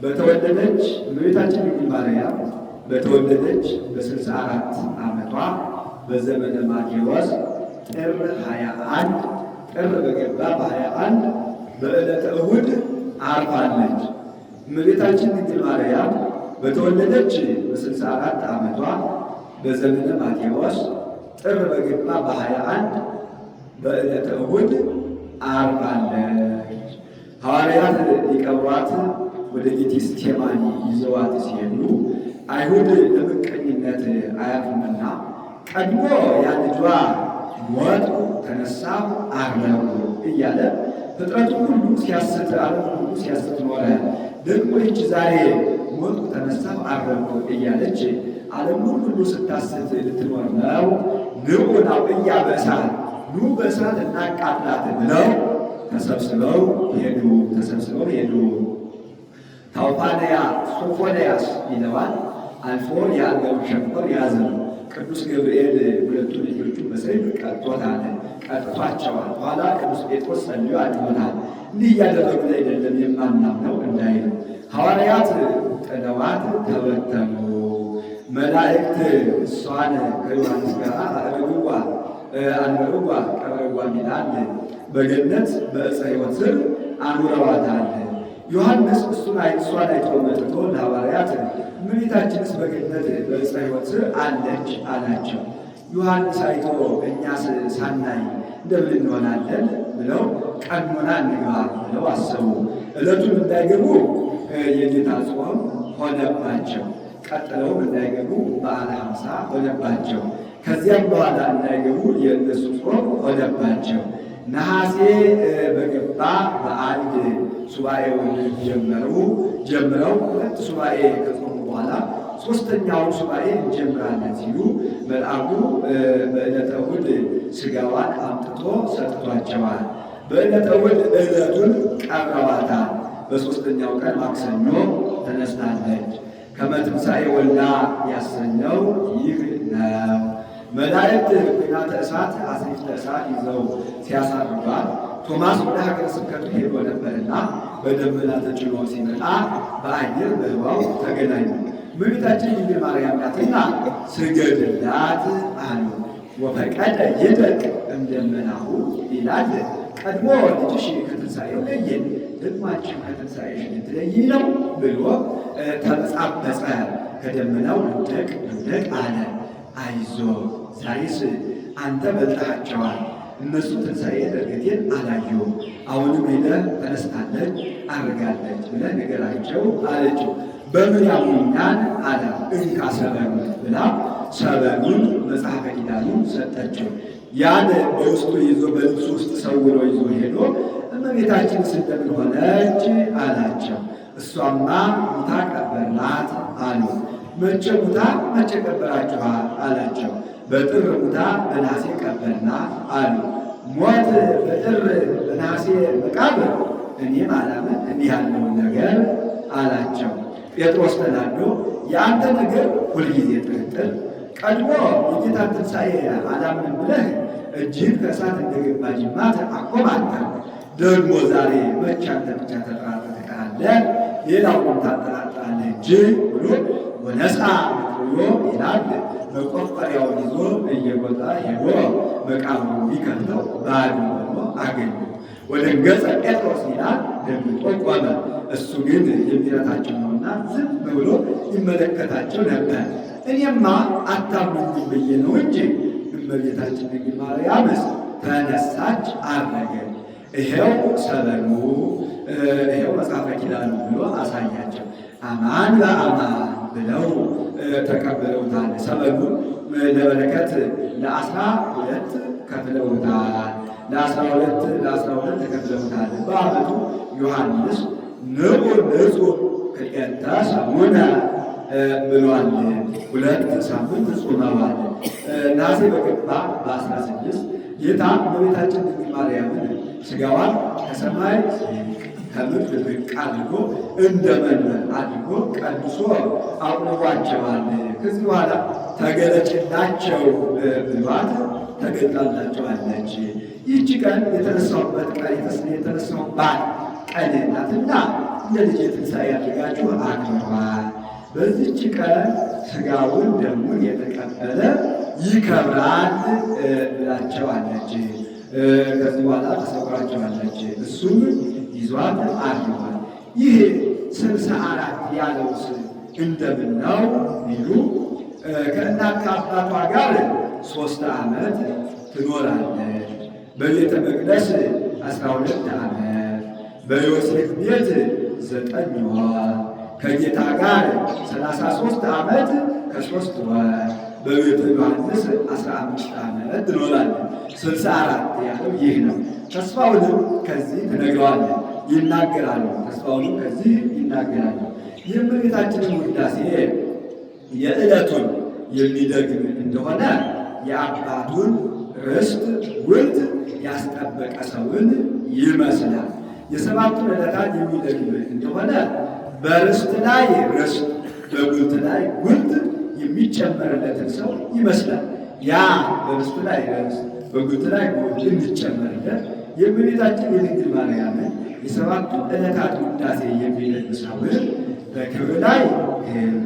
በተወለደች እመቤታችን ድንግል ማርያም በተወለደች በ64 ዓመቷ በዘመነ ማቴዎስ ጥር 21፣ ጥር በገባ በ21 በዕለተ እሁድ አርፋለች። እመቤታችን ድንግል ማርያም በተወለደች በ64 ዓመቷ በዘመነ ማቴዎስ ጥር በገባ በ21 በዕለተ እሁድ አርፋለች። ሐዋርያት ሊቀብሯት ወደ ጌቴሴማኒ ይዘዋት ሲሄዱ አይሁድ ለምቀኝነት አያርፉምና ቀድሞ ያ ልጇ ሞትኩ ተነሳሁ አረግሁ እያለ ፍጥረቱ ሁሉ ሲያስት፣ ዓለሙ ሁሉ ሲያስት ኖረ። ደግሞ ይህች ዛሬ ሞትኩ ተነሳሁ አረግሁ እያለች ዓለሙን ሁሉ ስታስት ልትኖር ነው። ንዑ ናውዕያ በእሳት፣ ኑ በእሳት እናቃጥላት ብለው ተሰብስበው ሄዱ። ተሰብስበው ሄዱ። ታውፋንያ ሶፎንያስ ይለዋል። አልፎ የአልጋውን ሸንኮር ያዘ ነው። ቅዱስ ገብርኤል ሁለቱ ልጆቹ በሰይፍ ቀጥቶታል፣ ቀጥቷቸዋል። ኋላ ቅዱስ ጴጥሮስ ጸልዮ አድኖታል። እንዲህ እያደረጉ አይደለም የማናምነው እንዳይሉ ሐዋርያት ጥለዋት ተበተኑ። መላእክት እሷን ከዮሐንስ ጋር አዕረግዋ፣ አንበርዋ፣ ቀብረዋ ይላል። በገነት በዕፀ ሕይወት ስር አኑረዋታል። ዮሐንስ እሷን አይቶ መጥቶ ለሐዋርያት እመቤታችንስ በገነት በዕፀ ሕይወት ስር አለች አላቸው። ዮሐንስ አይቶ እኛስ ሳናይ እንደምን እንሆናለን ብለው ቀኖና እንግባ ብለው አሰቡ። ዕለቱን እንዳይገቡ የጌታ ጾም ሆነባቸው። ቀጥለውም እንዳይገቡ በዓለ ሀምሳ ሆነባቸው። ከዚያም በኋላ እንዳይገቡ የእነሱ ጾም ሆነባቸው። ነሐሴ በገባ በአንድ ሱባኤውን ጀመሩ። ጀምረው ሁለት ሱባኤ ከጾሙ በኋላ ሶስተኛውን ሱባኤ እንጀምራለን ሲሉ መልአኩ በዕለተ እሑድ ሥጋዋን አምጥቶ ሰጥቷቸዋል። በዕለተ እሑድ ዕለቱን ቀብረዋታል። በሶስተኛው ቀን ማክሰኞ ተነስታለች። ከመ ትንሣኤ ወልዳ ያሰኘው ይህ ነው። መላእክት ኩናተ እሳት አስሪፍተ እሳት ይዘው ሲያሳርጓት ቶማስ ወደ ሀገረ ስብከቱ ሄዶ ነበርና በደመና ተጭኖ ሲመጣ በአየር በህዋው ተገናኙ። እመቤታችን ድንግል ማርያም ናትና ስገድላት አሉ። ወፈቀደ ይደቅ እምደመናሁ ይላል። ቀድሞ ልጅሽ ከትንሣኤው ለየን፣ ደግሞ አንቺም ከትንሣኤሽ ልትለይ ነው ብሎ ተበጻበጸ። ከደመናው ልውደቅ ልውደቅ አለ። አይዞ ዛሬስ አንተ በልጠሃቸዋል፣ እነሱ ትንሣኤ ዕርገቴን አላዩም። አሁንም ሄደህ ተነስታለች አርጋለች ብለህ ንገራቸው አለችው። በምን ያሙኛል አለ። እንካ ሰበኑን ብላ ሰበኑን መጽሐፈ ኪዳኑን ሰጠችው። ያን በውስጡ ይዞ በልብሱ ውስጥ ሰውሮ ይዞ ሄዶ እመቤታችን እንደምን ሆነች አላቸው። እሷማ ሙታ ቀበርናት አሉ። መቼ ሙታ መቼ ቀበራችኋል አላቸው። በጥር ሙታ በነሐሴ ቀበርናት አሉ። ሞት በጥር በነሐሴ መቃብር እኔም አላምን እንዲህ ያለውን ነገር አላቸው። ጴጥሮስ ተናዶ የአንተ ነገር ሁልጊዜ ጥርጥር፣ ቀድሞ የጌታን ትንሣኤ አላምንም ብለህ እጅህን ከእሳት እንደገባ ጅማት አኮማተር፣ ደግሞ ዛሬ መቼ አንተ ብቻ ተጠራጥረህ ትቀራለህ? ሌላውንም ታጠራጥራለህ እንጂ ብሎ ወነሳ ብሎ ይላል። መቆፈሪያውን ይዞ እየጎጣ ሄዶ መቃብሩ ቢከፍተው ባዶ ሆኖ አገኙ። ወደ ገጸ ጴጥሮስ ይላል ደንግጦ ቆመ። እሱ ግን የሚረታቸው ነውና ዝም ብሎ ይመለከታቸው ነበር። እኔማ አታምኑኝም ብዬ ነው እንጂ እመቤታችን ድንግል ማርያምስ ተነሳች አረገች፣ ይሄው ሰበኑ ይሄው መጽሐፈ ኪዳኑ ብሎ አሳያቸው። አማን በአማን ብለው ተቀብለውታል። ሰበኑን ለበረከት ለ12 ከፍለውታል። ለ12 ተከፍለውታል። በዓመቱ ዮሐንስ ንዑ ንጹሕ ክልኤተ ሰሙነ ብሏል። 2 ሳምንት ጾመዋል። ነሐሴ በገባ በ16 ጌታ እመቤታችን ድንግል ማርያምን ሥጋዋን ከሰማይ ከምድር ብቅ አድርጎ እንደ መንበር አድርጎ ቀድሶ አቁርቧቸዋል። ከዚህ በኋላ ተገለጭላቸው ብሏት ተገልጣላቸዋለች። ይህች ቀን የተነሳሁበት ቀን የተነሳሁባት ቀን ናትና እንደ ልጄ ትንሣኤ አድርጋችሁ አክብሯል። በዚች ቀን ሥጋውን ደሙን የተቀበለ ይከብራል ብላቸዋለች። ከዚህ በኋላ ተሰውራቸዋለች። እሱም ይዟት አድርጓል። ይህ 64 ያለውስ እንደምን ነው ቢሉ ከእናት ከአባቷ ጋር 3 ዓመት ትኖራለች። በቤተ መቅደስ 12 ዓመት፣ በዮሴፍ ቤት 9 ወር፣ ከጌታ ጋር 33 ዓመት ከ3 ወር፣ በቤተ ዮሐንስ 15 ዓመት ትኖራለች። 64 ያለው ይህ ነው። ተስፋውንም ከዚህ ትነግረዋለች፣ ይናገራሉ። ተስፋውንም ከዚህ ይናገራሉ። የእመቤታችንን ውዳሴ የዕለቱን የሚደግም እንደሆነ የአባቱን ርስት ጉልት ያስጠበቀ ሰውን ይመስላል። የሰባቱን ዕለታት የሚደግም እንደሆነ በርስት ላይ ርስት በጉልት ላይ ጉልት የሚጨመርለትን ሰው ይመስላል። ያ በርስቱ ላይ ርስት በጉልት ላይ ጉልት የሚጨመርለት የእመቤታችን የድንግል ማርያምን የሰባቱ ዕለታት ውዳሴ የሚደግም ሰውን በክብር ላይ ክብር፣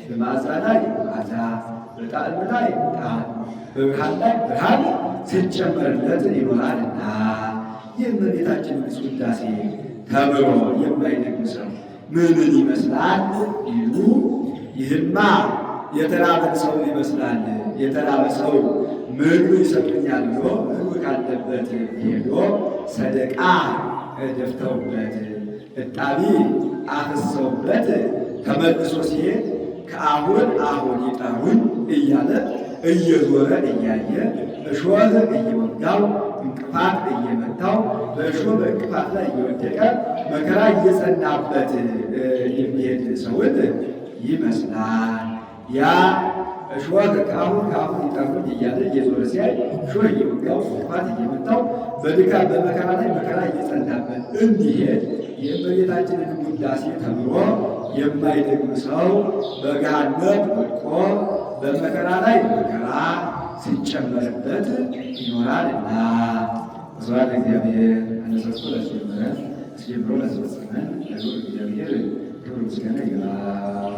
በመዓዛ ላይ መዓዛ፣ በጣዕም ላይ ጣዕም፣ በብርሃን ላይ ብርሃን ሲጨመርለት ይኖራልና። የእመቤታችንን ውዳሴ ተምሮ የማይደግም ሰው ምንን ይመስላል ቢሉ ይህማ የተራበን ሰው ይመስላል። የተራበ ሰው ምግብ ይሰጡኛል ብሎ ምግብ ካለበት ሄዶ ሰደቃ ደፍተውበት እጣቢ አፍሰውበት ተመልሶ ሲሄድ ከአሁን አሁን ይጠሩኝ እያለ እየዞረ እያየ እሾህ እየወጋው እንቅፋት እየመታው በእሾህ በእንቅፋት ላይ እየወደቀ መከራ እየጸናበት የሚሄድ ሰውን ይመስላል። ያ እሾህ ከአሁን ከአሁን ይጠሩኝ እያለ እየዞረ ሲያይ እሾህ እየወጋው እንቅፋት እየመታው በድካም በመከራ ላይ መከራ እየጸናበት እንዲሄድ የእመቤታችንን ውዳሴ ተምሮ የማይደግም ሰው በገሃነም ወድቆ በመከራ ላይ መከራ ሲጨመርበት ይኖራልና። ስብሐት ለእግዚአብሔር። አነሳስቶ ላስጀመረን አስጀምሮ ላስፈጸመን ለልዑል እግዚአብሔር ክብር ምስጋና ይግባው።